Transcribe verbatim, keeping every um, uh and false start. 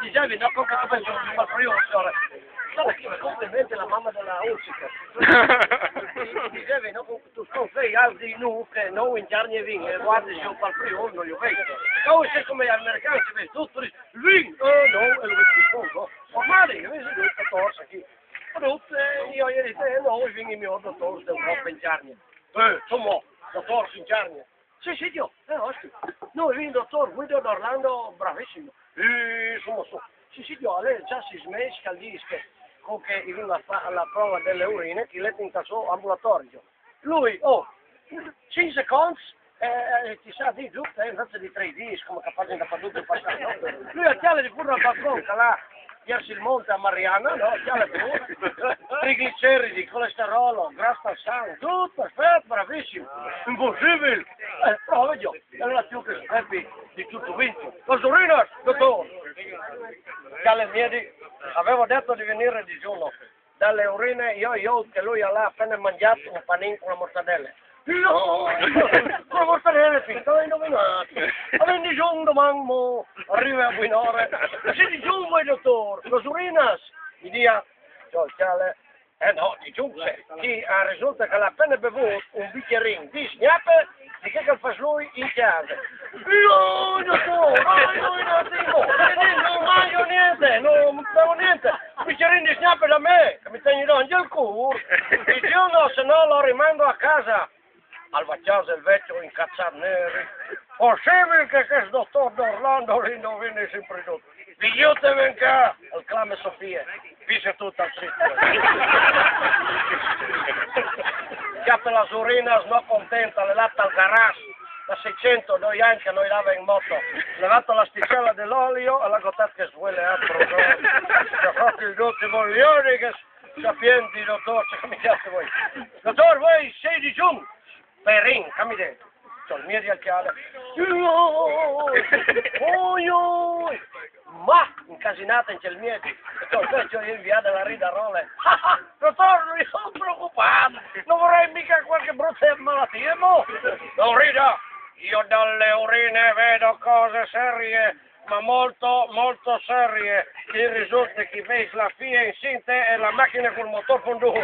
Dicevi, no, con che penso al primo, signore. Guarda che mi complimenti la mamma della Ursica. Dicevi, no, con tu stai alzi nu che no in giorni vin, e guardi su qual primo, non lo vedo. Come se come gli americani si vede tutto, il vin, oh no, e lo vedi poco. Ormai, io mi sono detto, torsa qui. Brutto, io ieri sera, no, i vin mi ho dottore, un po' in giorni. Eh, insomma, dottore, in giorni. Sì, sì, Dio, eh, osti. Noi, il dottor Guido d'Orlando, bravissimo. Eh, insomma, so. Sì, sì, Dio, lei già si smesca, dice che con che io la, fa, la prova delle urine, che lei in suo ambulatorio. Lui, oh, cinque secondi, eh, eh, ti sa, di giù, eh, invece di tre dì, come capace da fare tutto il passato. Lui ha chiave di curva al balcone, là, verso il monte a Mariana, no? Chiave di curva, trigliceridi, colesterolo, grasso al sangue, tutto perfetto, bravissimo. Impossibile. Eh, prova io. E allora più che Pepi di tutto vinto. Gasolina, dottore. Dalle mie di... Avevo detto di venire digiuno. Dalle urine, io, io che lui ha appena mangiato un panino con la mortadella. No, con la mortadella, finta, hai indovinato. Avendo digiuno domani, mo, arriva a buon'ora. Sì, digiuno voi, dottore. Gasolina, mi dia, ciao, ciao, eh no, di giunge, chi ha risulta che l'ha appena bevuto un bicchierino di sgnappe, di che che fa lui in casa. Io non so, io non dico, non mangio niente, non bevo niente. Un bicchierino di sgnappe da me, che mi tengo anche il culo. Dice, io no, se no lo rimando a casa. Al va a casa il vecchio incazzato nero. Possibile che questo dottor D'Orlando li indovini sempre tutto? Figliute, ven qua! Al clama Sofia. Pisa tutto al sito. Chiappa la Surina, no contenta, le latta al garage. Da seicento, due anni che noi lava in moto. Levato la sticella dell'olio e la gottata che svuele altro. Ci ha fatto il dottor Moglioni che sapienti, dottore, ciò che mi piace voi. Dottore, voi sei digiuno? Perin, che mi dite? Ciò, il mio di occhiale. Oi, oi! Ma, incasinata in quel mio. Dottore, io inviata la rida rolle. Dottore, io sono preoccupato. Non vorrei mica qualche brutta malattia, mo. Non rida, io dalle urine vedo cose serie. Ma molto, molto serie, che risulta che veis la fia incinta e la macchina col motor fonduto.